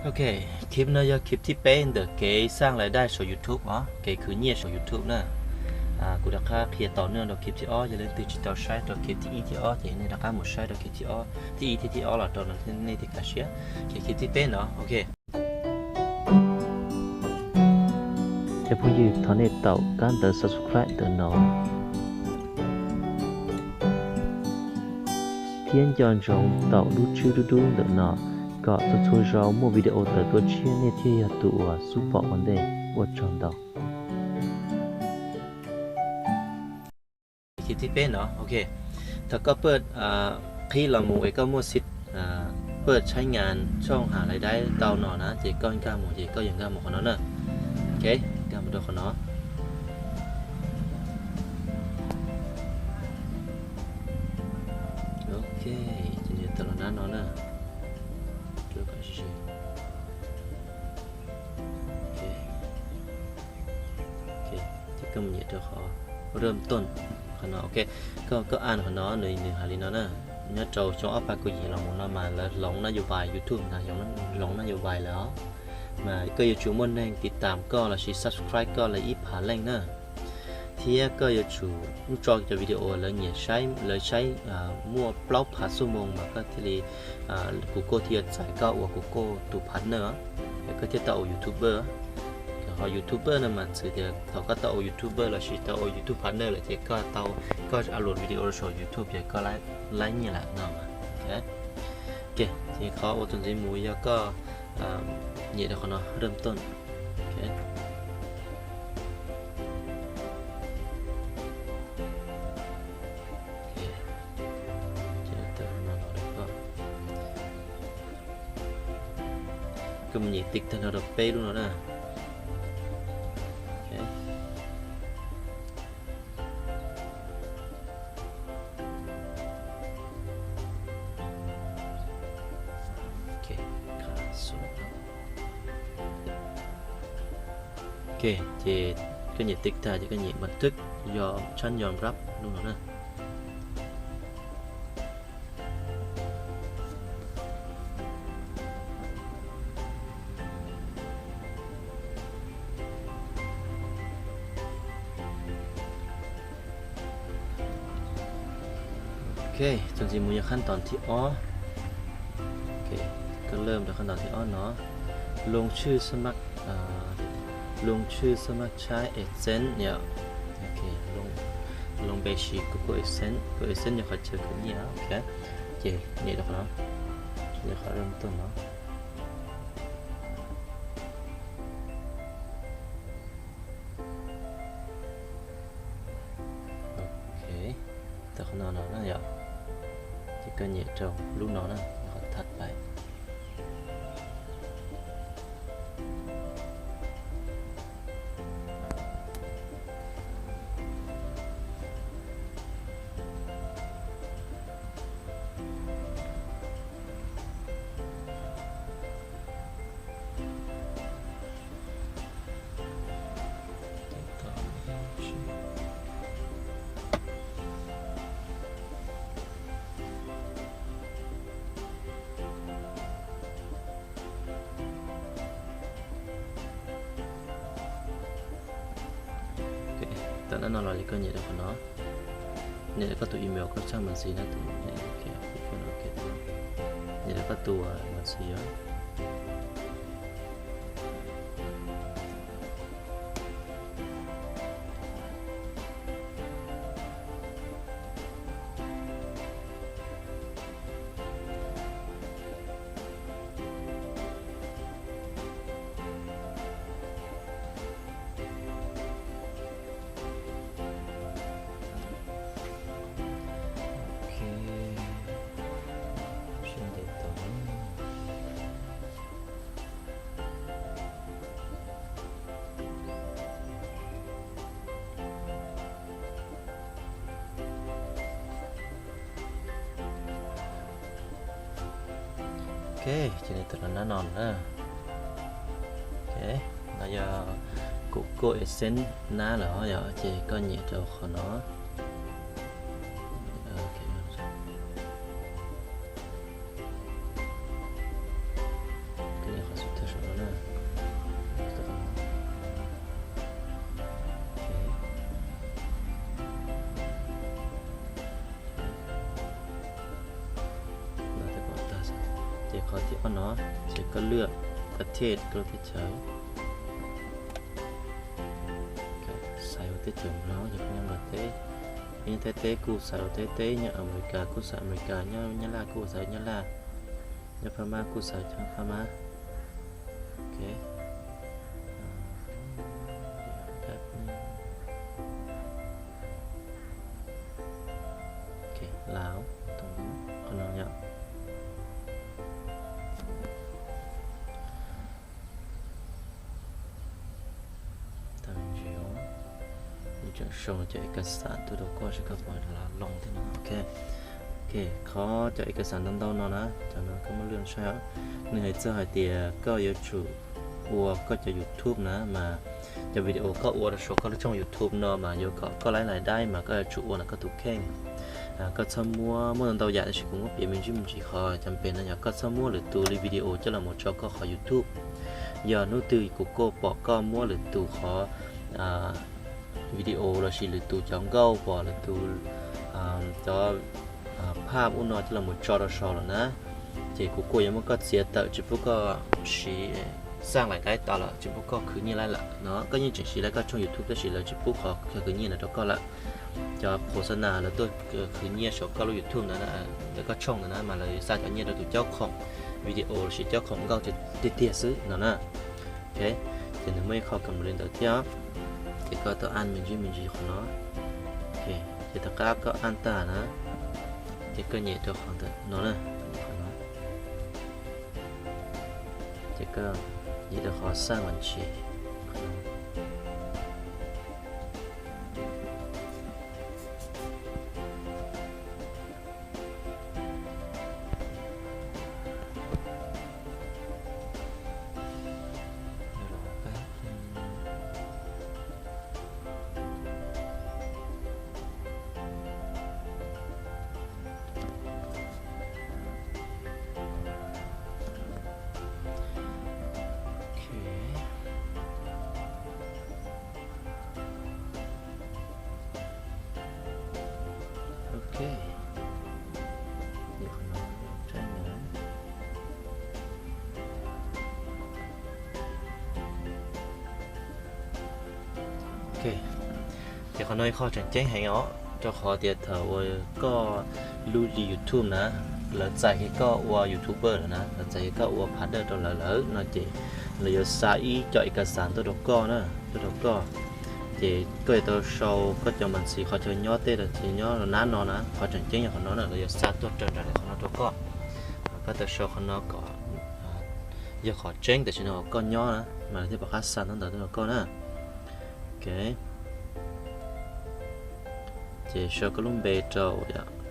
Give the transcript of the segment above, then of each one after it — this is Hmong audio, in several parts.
Ok, clip no yog clip thib peb ntawm kev xaj lais dai saum YouTube os, kev khwv nyiaj saum YouTube na. Kuv rov qab qhia tau nej rau clip thib ob, yog leej twg tsis tau saib rau clip thib ib thib ob ces nej rov qab mus saib rau clip thib ob, thib ib thiab thib ob los rau nej thiaj kaj siab. Ces clip thib peb no, ok. Cov phooj ywg, thov nej taum kab ntawv subscribe ntawm no thiab nco ntsoov taum lub tswb dub dub ntawm no kom txhua txhua zaus muaj video tawm tuaj tshiab nej thiaj yog tus uas xub pom ua ntej. Ua tsaug ntau. Thib peb no, ok. Thaum koj paj qhib los mus es koj muaj xib paj tshaib ngas tshooj has lais dai tau no na ces koj nkag mus ces koj yuav nkag mus qhov no na. Ok, nkag mus rau qhov no. Ok, ces nws tawm los nab no na. Ces koj mus nyem rau qhov rơm toj qhov no, ok. Koj, koj an qhov no nws, nws hais li no na. Nyob rau xyoo ob phav kaum yim los mus no mas lawv hloov nab yau vais YouTube na, hloov nab yau vais lawm os. Mas koj yuav tsum muaj neeg tiv tam koj lossis subscribe koj lawv ib phav leej na. Thiab koj yuav tsum tso cov video lawv nyiam saib, lawv saib muaj plaub phav xuab moos mas koj thiaj li, kuv koj thiaj yuav txais koj ua kuv koj tus partner, koj thiaj tau ua YouTuber. Ho YouTuber no mas txhais tias thaum koj tau ua YouTuber lossis tau ua YouTube partner lawm ces koj tau, koj upload video rau saum YouTube ces koj laib nyiaj lawm no. Ok, ces qhov ua txuas ntxiv mus yog koj nyem rau qhov no rơm toj. Ok. Koj mus nyem tiv tag nrho rau peb lub no na. Ok, ces koj nyem tiv tag ces koj nyem npam twb yog tshab yom rab lub no na. Ok, txuas ntxiv mus yog khab ntov thib ob. Koj lawm rau khab ntov thib ob no. Loo tshwj xab mab, loo tshwj xab mab tshaib AdSense yom. Loo npe si Google AdSense, Google AdSense yog qhov chaw khwv nyiaj. Ok, ces nyem rau qhov no, nyem qhov rơm toj no. Ok, tau qhov no no na yom, ces koj nyem rau lub no na, qhov thaj pais. Tau nab no los ces koj nyem rau qhov no, nyem rau koj tus email koj txhaj mas ntxiv na, nyem rau koj tus mas ntxiv yom. Ok, ces nws tawm los nab no na. Ok, no yog kuv Google AdSense nab lawm yom, ces koj nyem rau qhov no. Ok, koj nyem qhov xub no, ces koj lwaj ประเทศ koj lub teb chaws. Xaiv ua teb chaws Nplog, yog koj nyob Nplog teb. Koj nyob Thaib teb kuj xaiv ua Thaib teb, nyob Amelikas kuj xaiv Amelikas, nyob Nyab Laj kuj xaiv Nyab Laj, nyob Phab Mab kuj xaiv Phab Mab. Lào, qhov no yom. Tseem sau cov ib kas xas tuaj rau koj seb koj puas loo thiab no. Ok, qhov cov ib kas xas ntau ntau no na, cov no koj muab lwaj saib os. Nws hais txog hais tias koj yuav tsum ua koj cov YouTube na mas cov video koj ua rau saum koj lub tshooj YouTube no mas yuav kom koj laib lais daib mas koj yuav tsum ua ntawm koj tus kheej. Koj txhob muab, muab ntau ntau yam tab sis kuv muab piav me ntsis me ntsis qhov cov pem no yog koj txhob muab lwm tus li video coj los mus tso koj qhov YouTube. Yog hnub twg kuv kuj pom koj muab lwm tus qhov video lossis lwm tus cov nkauj pom lwm tus cov phaj ub no coj los mus tso rau saud lawm na, ces kuv kuj yuav muab koj txiav tawm tsis pub koj siv xaj lais daib tau lawm, tsis pub koj khwv nyiaj laib lawm no. Koj yeej tseem siv lawv koj tshooj YouTube tab sis lawv tsis pub qhov khwv nyiaj ntawd rau koj lawm. Cov khos xas nas lawv tuaj khwv nyiaj saum koj lub YouTube ntawd, ntawm koj tshooj ntawd na mas lawv xa cov nyiaj rau tus caub khoom video lossis caub khoom nkauj tiag tiag xwb no na. Ok, ces nws muaj ib qho kam li ntawd thiab. Ces koj tau an me ntsis me ntsis qhov no. Ces tom qab koj an tag na, ces koj nyem rau qhov ntawm no na, ces koj nyem rau qhov xaj mas ntsis. Ok, ces qhov no ib qho tseem ceeb heev os, rau qhov tias thaum uas koj lub li YouTube na, lawv txais kiag koj ua YouTuber lawm na, lawv txais kiag koj ua phav dawj rau lawv lawm no ces lawv yuav xa ib co ib kas xas tuaj rau koj na, tuaj rau koj. Ces koj yuav tau sau koj cov mas ntxis qhov chaw nyob tej los ces nyob nab no na, qhov tseem ceeb yog qhov no na, lawv yuav xa tuaj raws nraim li qhov no rau koj. Koj tau sau qhov no kom yog qhov tseeb tam sim no koj nyob na, mas lawv thiaj pom qab xa ntawv ntawd tuaj rau koj na. Ok, ces sau koj lub npe rau,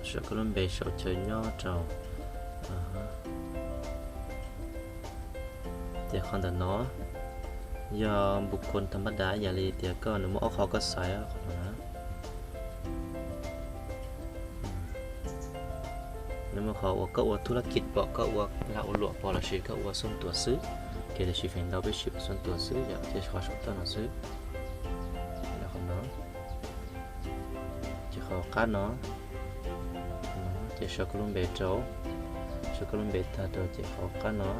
sau koj lub npe sau chaw nyob rau. Ces qhov ntawm no yog npu khuv tham pab dav ib yam li tias koj nws muaj ob qho koj xaiv qhov no na. Nws muaj qhov uas koj ua thub lab kis pom, koj ua lag ua luam pom lossis koj ua xoj tuas xwb. Kev lawv siv feem ntau peb siv ua xoj tuas xwb yom, ces qhov saum toj no xwb. Qhov no, ces qhov qab no, ces sau koj lub npe rau, sau koj lub npe tag rau ces qhov qab no,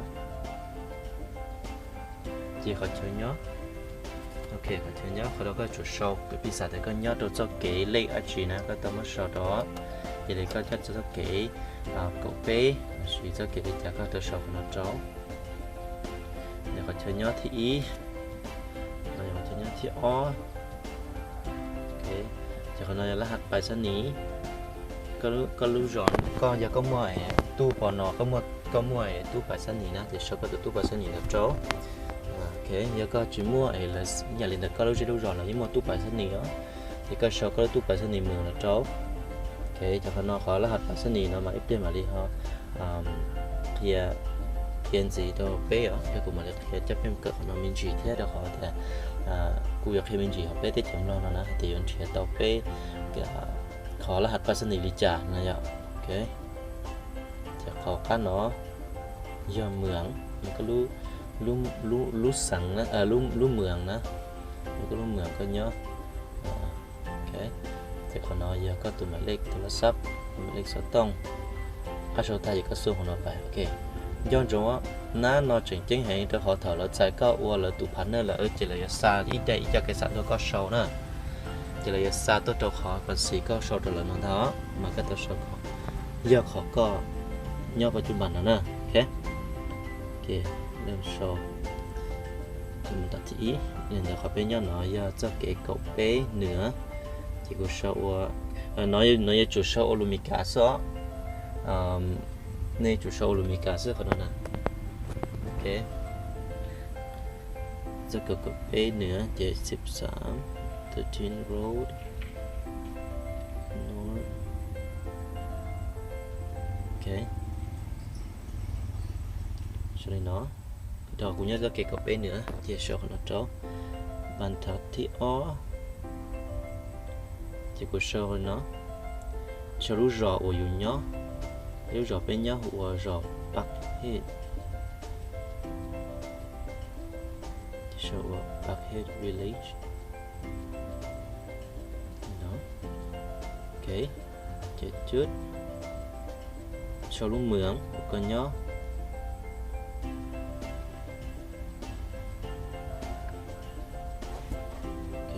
ces qhov chaw nyob. Ok, qhov chaw nyob qhov rau koj tsum sau piv xam tias koj nyob rau txoj kev lej dab tsi na koj tau muab sau rau, yog li koj nyob rau txoj kev kaum peb lossis txoj kev li cas koj tau sau qhov no rau. Qhov chaw nyob thib ib, qhov chaw nyob thib ob. Ces qhov no yog lab has pais xab nis. Koj lub zos, koj yog koj muaj tub pos no, koj muaj tub pais xab nis na ces sau koj tus tub pais xab nis ntawd rau. Yog koj tsis muaj es lawv ib yam li ntawd koj lub zej lub zos los yeej muaj tub pais xab nis os, ces koj sau koj lub tub pais xab nis mus los rau. Ok, ces qhov no qhov lab has pais xab nis no mas ib pliag mam li ho qhia, qhia ntxiv rau peb os, yog kuv mam li qhia coj peb kawm qhov no me ntsis thiab rau qhov tias kuv yuav qhia me ntsis hauv peb teb chaws Nplog no na hais tias yuav nrhiav tau peb qhov lab has pais xab nis li cas no yom. Ok, ces qhov qab no yog mwam, yog koj lub xeev, lub mwam na, yog koj lub mwam koj nyob. Ok, ces qhov no yog koj tus maiv lej tus laj xab, tus maiv lej xov tooj. Qab sau tag ces koj xu qhov no pais. Ok, Nco ntsoov, nab no tseem ceeb heev rau qhov thaum lawv txais koj ua lawv tus partner lawm ces lawv yuav xa ib daim ib co kev xam tuaj koj sau na. Ces lawv yuav xa tuaj rau qhov pas xis koj sau rau lawv no ntag, mas koj tau sau kom yog qhov koj nyob pab cub npas no na. Ok, sau mus tom thib ib, ntawm qhov peb nyob no yog txoj kev kaum peb nws, ces kuv sau ua, no yuav tsum sau ua lus Meskas xwb os. Nej yuav tsum sau ua lus Meskas xwb qhov no na. Ok, txoj kev kaum peb nws ces sib xav, thirteen road, ok, sau li no. Rau kuv nyob txoj kev kaum peb nws ces sau qhov no rau. Pas thib ob, ces kuv sau li no, sau lub zos uas yus nyob. Lub zos peb nyob hu ua zos Parkhead, ces sau ua Parkhead Village. Ok, ces sau lub moos uas koj nyob. Ok,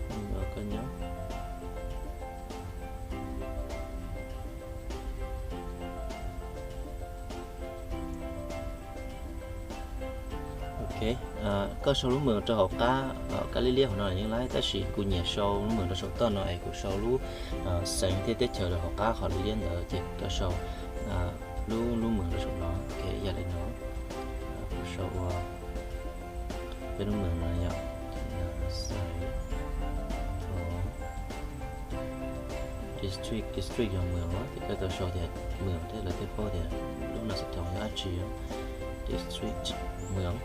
lub moos uas koj nyob. Ok, koj sau lub moos rau hauv qab, kab liab liab hauv no yeej laib, tab sis kuv nyiam sau lub moos rau saum toj no es kuv sau lub xeev thiab teb chaws rau hauv qab qhov liab liab ntawd ces koj sau lub, lub moos rau saum no. Ok, yog li no, kuv sau ua peb lub moos no yog Nas Xais Thoos. District, district yog moos, ces koj tau sau tias moos thiab lawv thiaj paub tias lub Nas Xais Thoos yog dab tsi. District, moos.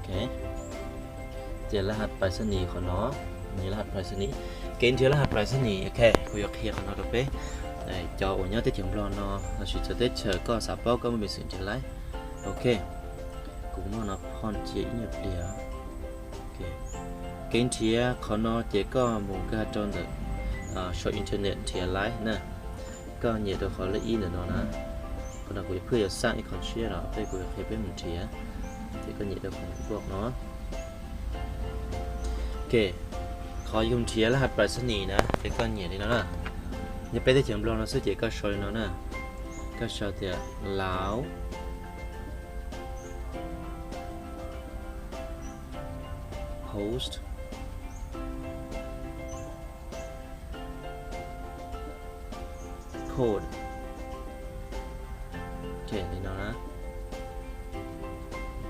Ok, ces laj has pais xab nis qhov no, nyiam laj has pais xab nis. Kev nrhiav laj has pais xab nis, ok, kuv yuav qhia qhov no rau peb cov uas nyob teb chaws Nplog no lossis txawv teb chaws koj xav paub koj muaj peev xwm nrhiav laib. Ok, kuv muab no phoj cia ib nyuag pliag. Kev nrhiav qhov no ces koj mus nkag rau ntawm saum internet nrhiav laib na. Koj nyem rau qhov lej ib ntawm no na. Qhov no kuv phwj yuav xaj ib qho tshiab los peb, kuv yuav qhia peb mus nrhiav. Ces koj nyem rau qhov npoj no. Ok, qhov yus nrhiav laj has pais xab nis na ces koj nyem li no na. Yog peb teb chaws Nplog no xwb ces koj sau li no na. Koj sau tias Laos post code. Ok, li no na.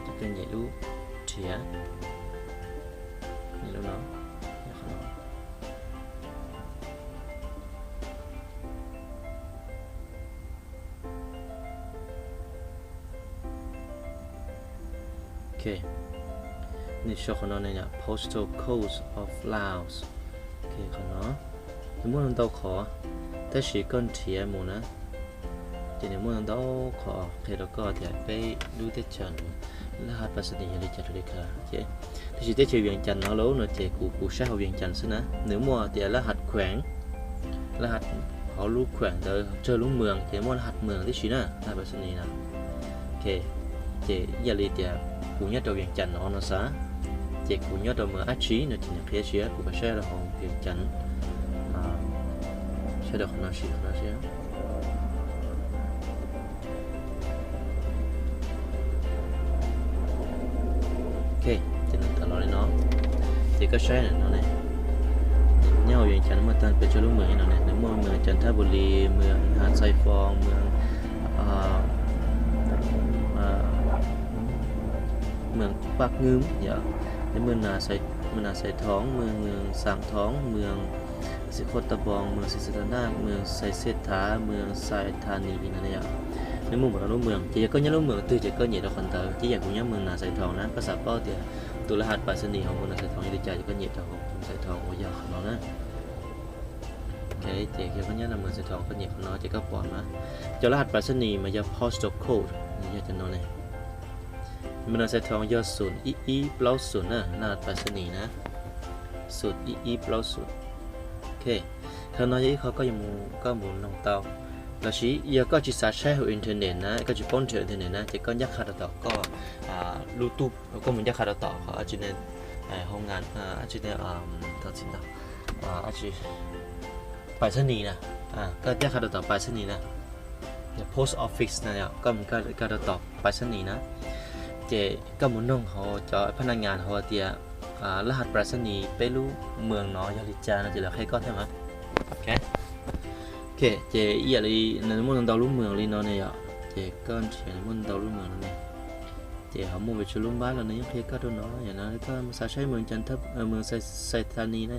Ces koj nyem lub nrhiav, nyem lub no. Ok, nws sau qhov no ne, postal codes of Laos. Ok, qhov no nws muaj ntau qhov, tab sis koj nrhiav mus na ces nws muaj ntau qhov qhia rau koj tias peb lub teb chaws laj has pais xab nis yog li cas rau li cas. Tab sis teb chaws Vias Cas no lauj no ces kuv, kuv saib hauv Vias Cas xwb na, nws muaj tias laj has khuees, laj has hauv lub khuees ntawd tsawg lub moos ces muaj laj has moos tib si na, laj has pais xab nis na. Ok, ces yog li tias kuv nyob rau Vias Cas no no xav, ces kuv nyob rau moos dab tsi no ces nws qhia siab, kuv pab saib rau hauv Vias Cas, saib rau qhov no sis, qhov no sis. Ok, ces nws tawm los li no, ces koj saib no ne, nyob hauv Vias Cas nws muaj tag pes tsawg lub moos li no ne, nws muaj moos Cas Thab Npus Lis, moos Has Xais Foos, moos, moos Paj Ngwm yom, moos Nas Xais Thoos, moos, moos Xam Thoos, moos Xis Khos Tas Npoos, moos Xis Xas Tas Naj, moos Xais Xej Thav, moos Xais Thas Nis no ne yom. Nws muaj npaum no lub moos, ces yog koj nyob lub moos twg ces koj nyem rau qhov ntawd, ces yog kuv nyob moos Nas Xais Thoos na, koj xav paub tias tus laj has pais xab nis hauv moos Nas Xais Thoos yog li cas ces koj nyem rau hauv Nas Xais Thoos uas yog qhov no na. Ok, ces yog koj nyob moos Nas Xais Thoos koj nyem qhov no ces koj pom na. Cov laj has pais xab nis mas yog postal code, nws yog cov no ne. Moos Nas Xais Thoos yog xoom ib ib plaub xoom na, laj has pais xab nis na, xoom ib ib plaub xoom. Ok, qhov no yog ib qho koj yuav mus, koj mus noog tau Los sis yog koj tsis xav saib hauv internet na, koj tsis paub nrhiav internet na, ces koj ncaj qha rau tom koj lub tub, koj mus ncaj qha rau tom qhov tsis ne, hoo ngan, tsis ne, tsis, pais xab nis na, koj ncaj qha rau tom pais xab nis na, post office na, koj mus ncaj qha rau tom pais xab nis na, ces koj mus noog hauv cov phab naj ngas hauv tias laj has pais xab nis peb lub moos no yog li cas no ces lawv qhia koj thiab mas. Ok, ces ib yam li nws muaj ntau lub moos li no ne yom, ces koj nrhiav nws muaj ntau lub moos no ne, ces ho muaj pes tsawg lub npab los nws yeej qhia koj rau no. Yam no koj mus xav saib moos Xais Thas Nis na,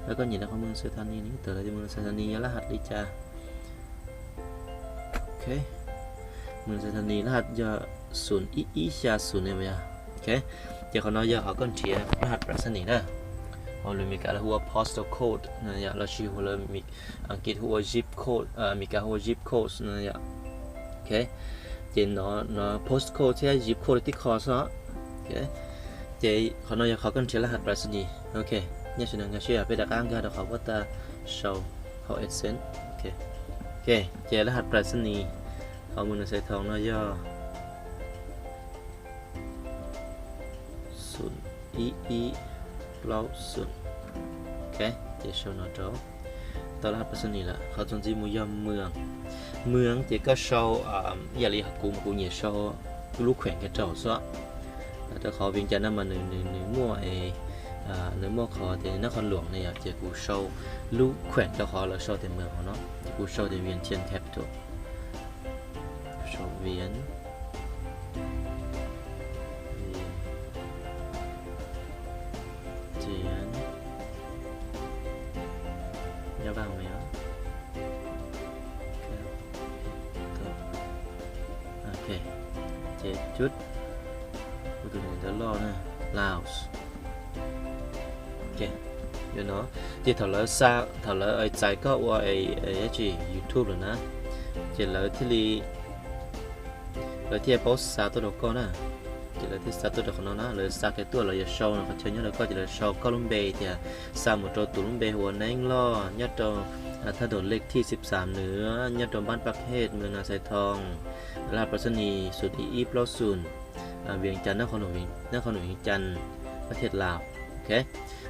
los koj nyem rau qhov moos Xais Thas Nis, nws twb tawm los tias moos Xais Thas Nis yog laj has li cas. Ok, moos Xais Thas Nis laj has yog xum ib ib xya xum ne mas yog. Ok, ces qhov no yog qhov koj nrhiav laj has pais xab nis na. Hauv lus Mis Kas lawv hu ua postal code no yom, los sis hauv lus Askiv hu ua zip code, Mis Kas hu ua zip code no yom. Ok, ces no post code thiab zip code tib qho xwb. Ok, ces qhov no yog qhov koj nrhiav laj has pais xab nis. Ok, nyob sim no nkag siab peb rov qab nkag rau qhov pab tag sau hauv AdSense. Ok, ces laj has pais xab nis hauv moos Xais Thas no yog xum ib ib plaub xum. Ok, ces sau no rau, tau laj has pais xab nis lawm. Qhov txuas ntxiv mus yog moos. Moos ces koj sau ib yam li kuv mas kuv nyiam sau lub khuem kiag rau xwb, rau qhov Vias Cas no mas nws, nws muaj, nws muaj qhov tias nab qhov luam ne yom, ces kuv sau lub khuem rau qhov lawv sau tias moos hauv no, ces kuv sau tias Vias Cas capital, sau Vias Cas, nyob vaj me. Ok, ces cub, kuv tus niam ntawd loj na, Laos. Ok, yog no, ces thaum lawv xa, thaum lawv txais koj ua dab tsi YouTube lawm na, ces lawv thiaj li, lawv thiaj paub xa tuaj rau koj na. Ces lawv thiaj xa tuaj rau qhov no na, lawv xa kiag tuaj lawv yuav sau no qhov chaw nyob rau koj, ces lawv sau koj lub npe tias xa mus rau tus lub npe hu ua Neeb Loj nyob rau thaj dam lej thij xib xam nws nyob rau npab Paj Phej, moos Nas Xais Thoo, laj has pais xab nis xum ib ib plaub xum, Vias Cas, nab qhov luam Vias Cas, pab thiaj Laos. Ok,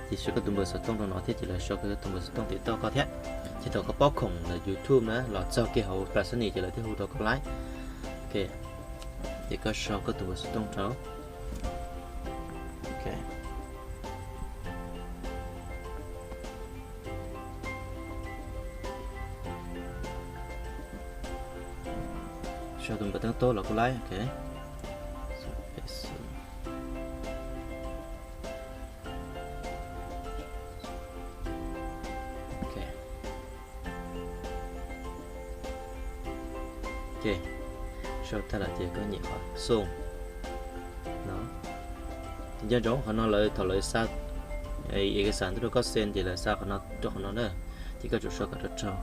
ces sau koj tus npawb xov tooj rau no thiab ces lawv sau koj tus npawb xov tooj tim toj koj thiab. Ces thaum koj paub khoom ntawm YouTube na los txog kiag hauv pais xab nis ces lawv thiaj hu rau koj laiv. Ok, ces koj sau koj tus npawb xov tooj rau. Ok, sau tus npawb xov tooj los kuj laiv. Ok, ok, sau tag lawm ces koj nyem qhov xoo no. Ces nco ntsoov qhov no lawv thaum lawv xa ej kas xaj tuaj rau koj xee ces lawv xa qhov no rau qhov no na, ces koj tsum sau kom rau rau.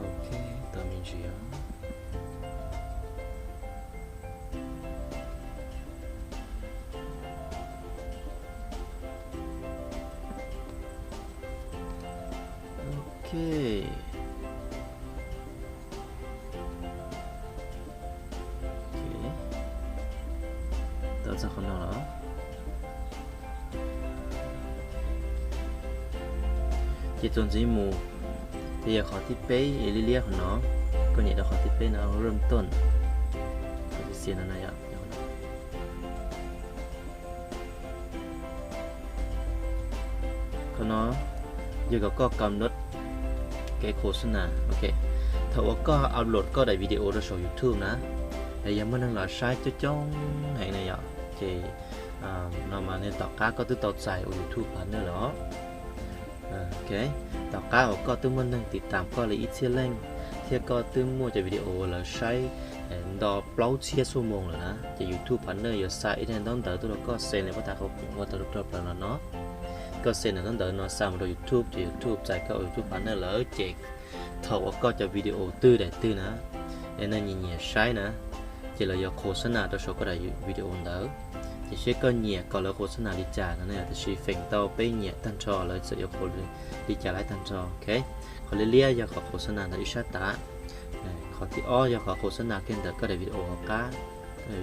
Ok, tos me ntsis os. Ok, tau txog qhov no los, ces txuas ntxiv mus, ces yog qhov thib peb liab liab qhov no, koj nyem rau qhov thib peb no, rub tooj, qhov tib xia no na yom. Qhov no yog kom koj kam lod kev khos xwb na. Ok, thaum uas koj upload koj daim video rau saum YouTube na, yog muaj neeg los saib coob coob heev na yom, ces no mas tom qab koj twb tau txais ua YouTube partner lawm. Ok, tom qab uas koj twb muaj neeg tiv tam koj li ib txhiab leej, thiab koj twb muaj cov video uas lawv saib nto plaub txhiab xuab moos lawm na, ces YouTube partner yuav xa ib daim ntaub ntawv tuaj rau koj xee li pab tas qhov ua tau rau plaws los no. Koj xeem ntawv ntawv no xa mus rau YouTube ces YouTube txais koj ua YouTube partner lawm ces thaum uas koj cov video twg daim twg na, es neeg nyiam nyiam saib na, ces lawv yuav qhuas xab nas rau saum koj daim video ntawd. Ces seb koj nyiam kom lawv qhuas xab nas li cas no ne, tab sis feem tau peb nyiam tag nrho lawv txawm yuav qhuas li cas lawm tag nrho, ok. Qhov liab liab yog qhov qhuas xab nas ntawm ib sab tav. Qhov thib ob yog qhov qhuas xab nas kiag ntawm koj daim video hauv qab.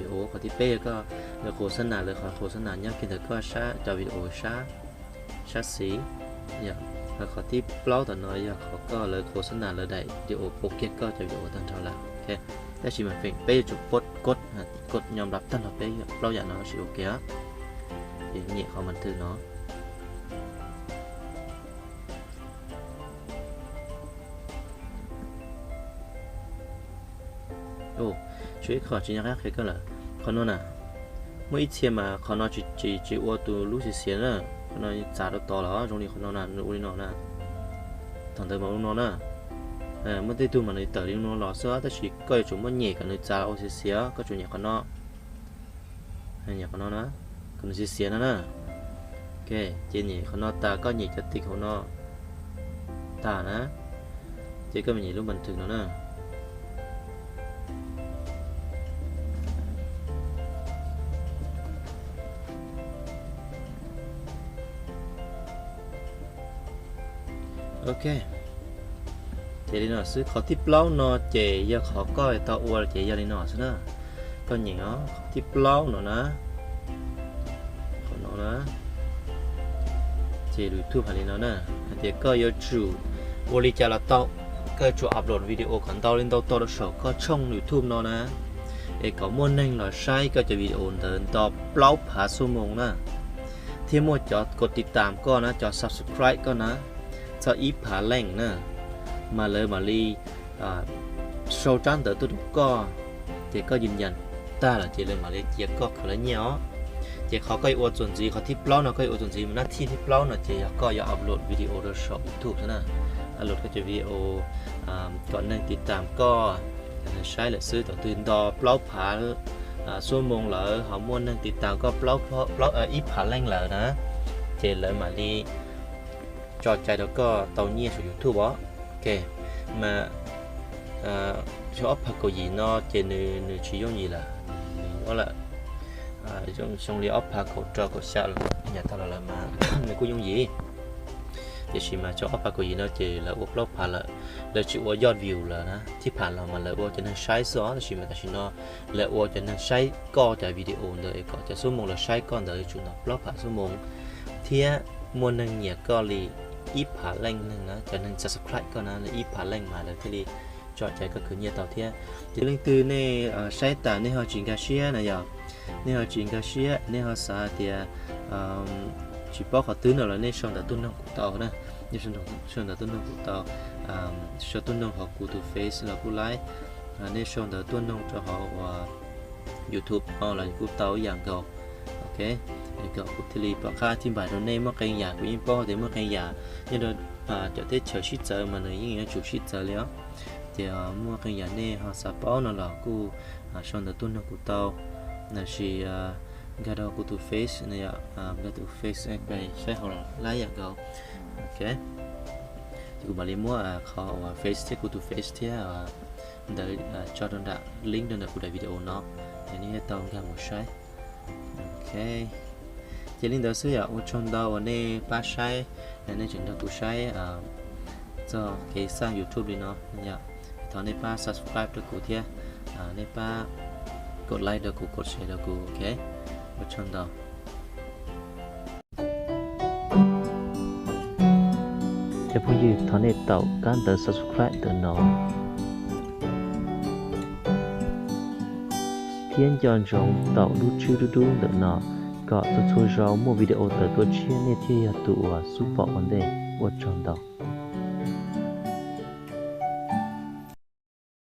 Qhov thib peb yog koj, lawv qhuas xab nas, lawv qhov qhuas xab nas nyob kiag ntawm koj sab cov video sab, sab xis. Qhov thib plaub tom no yog qhov koj lawv qhuas xab nas lawv daim video poob kiag koj cov video tag nrho lawm, ok. Tab sis mas feem peb yuav tsum poob kod, kod nyob nram tag nrho peb plaub yam no tab sis ok. Ces nyiam qhov mas thwm no. Tshuav ib qho tsis nco qab qhia koj lawm. Qhov no na, muaj ib txhia mas qhov no tsis, tsis ua tus lub xiav xiav na, qhov no txav rau tod los zoo li qhov no na, nws ua li no na. Thaum ntawd mas ua li no na. Muaj tej tug mas nws tawm li no los xwb tab sis koj yuav tsum muab nyem kom nws txav ua xiav xiav, koj tsum nyem qhov no. Nyem qhov no na, kom nws xiav xiav no na. Ok, ces nyem qhov no tas koj nyem cov tiv hauv no tas na, ces koj mam nyem lub mas thwm no na. Ok, ces li no xwb. Qhov thib plaub no ces yog qhov koj tau ua ces yog li no xwb na. Koj nyem os, qhov thib plaub no na, qhov no na, ces YouTube hais li no na, hais tias koj yuav tsum ua li cas los tau, koj yuav tsum upload video kom ntau li ntau tau rau saum koj tshooj YouTube no na, es kom muaj neeg los saib koj cov video ntawd nto plaub phav xuab moos na, thiab muaj cov kod tiv tam koj na, cov subscribe koj na, txog ib phav leej na, mas lawv mam li sau tsab ntawv tuaj rau koj, ces koj yws yas tag lawm ces lawv mam li cia koj khaws lawv nyiaj os. Ces qhov koj yuav ua txuas ntxiv, qhov thib plaub no koj yuav ua txuas ntxiv mas nab thib thib plaub no ces yog koj yuav upload video rau saum YouTube xwb na. Upload koj cov video kom neeg tiv tam koj, neeg saib lawm xwb. Thaum twg nto plaub phav xuab moos lawm ho muaj neeg tiv tam koj plaub, ib phav leej lawm na, ces lawv mam li tso cai rau koj tau nyiaj saum YouTube os. Ok, mas xyoo ob phav kaum yim no ces nws, nws tsis yooj yim lawm, nws nyob lawm xyoo li ob phav kaum rau kaum xya los nyam tag los lawm mas nws kuj yooj yim. Tiam sis mas xyoo ob phav kaum yim no ces lawv ua plaub phav lawm, lawv tsis ua yoj view lawm na. Thib pham los mas lawv ua cov neeg saib xwb os, tab sis mas tam sim no lawv ua cov neeg saib koj cov video ntawd es kom cov xuab moos lawv saib koj ntawd yuav tsum nto plaub phav xuab moos, thiab muaj neeg nyiam koj li ib phav leej neeg na, cov neeg subscribe koj na li ib phav leej mas lawv thiaj li tso cai koj khwv nyiaj tau thiab. Ces leej twg nej saib tas nej ho tsis nkag siab na yom, nej ho tsis nkag siab, nej ho xav hais tias tsis paub qhov twg no los nej sau ntawv tuaj noog kuv tau na. Nej sau ntawv tuaj noog kuv tau, sau tuaj noog hauv kuv tus Face los kuj laib, nej sau ntawv tuaj noog rau hauv uas YouTube no los kuj tau ib yam nkaus. Ok, kom kuv thiaj li pom qab thib npais rau nej. Muaj qee yam kuv yeej paub tias muaj qee yam nyob rau cov teb chaws sib txawv mas nws yeej yuav tsum sib txawv li os. Ces muaj qee yam nej ho xav paub no los kuj sau ntawv tuaj noog kuv tau, los sis nkag rau kuv tus Face, nkag tus Face saib hauv los laib yam nkaus. Ok, ces kuv mam li muab qhov uas Face thiab kuv tus Face thiab ntawd tso rau nram link rau ntawm kuv daim video no, es nej thiaj tau nkag mus saib. Ok, ces li ntawd xwb yom. Ua tsaug ntau uas nej pab saib, nej tseem nrog kuv saib txog kev xaj YouTube li no yom. Thov nej pab subscribe rau kuv thiab, nej pab kom like rau kuv, kom share rau kuv, ok. Ua tsaug ntau. Cov phooj ywg, thov nej taum kab ntawv subscribe ntawm no thiab nco ntsoov taum lub tswb dub dub ntawm no, kom txhua txhua zaus muaj video tawm tuaj tshiab nej thiaj yog tus uas xub pom ua ntej. Ua tsaug ntau.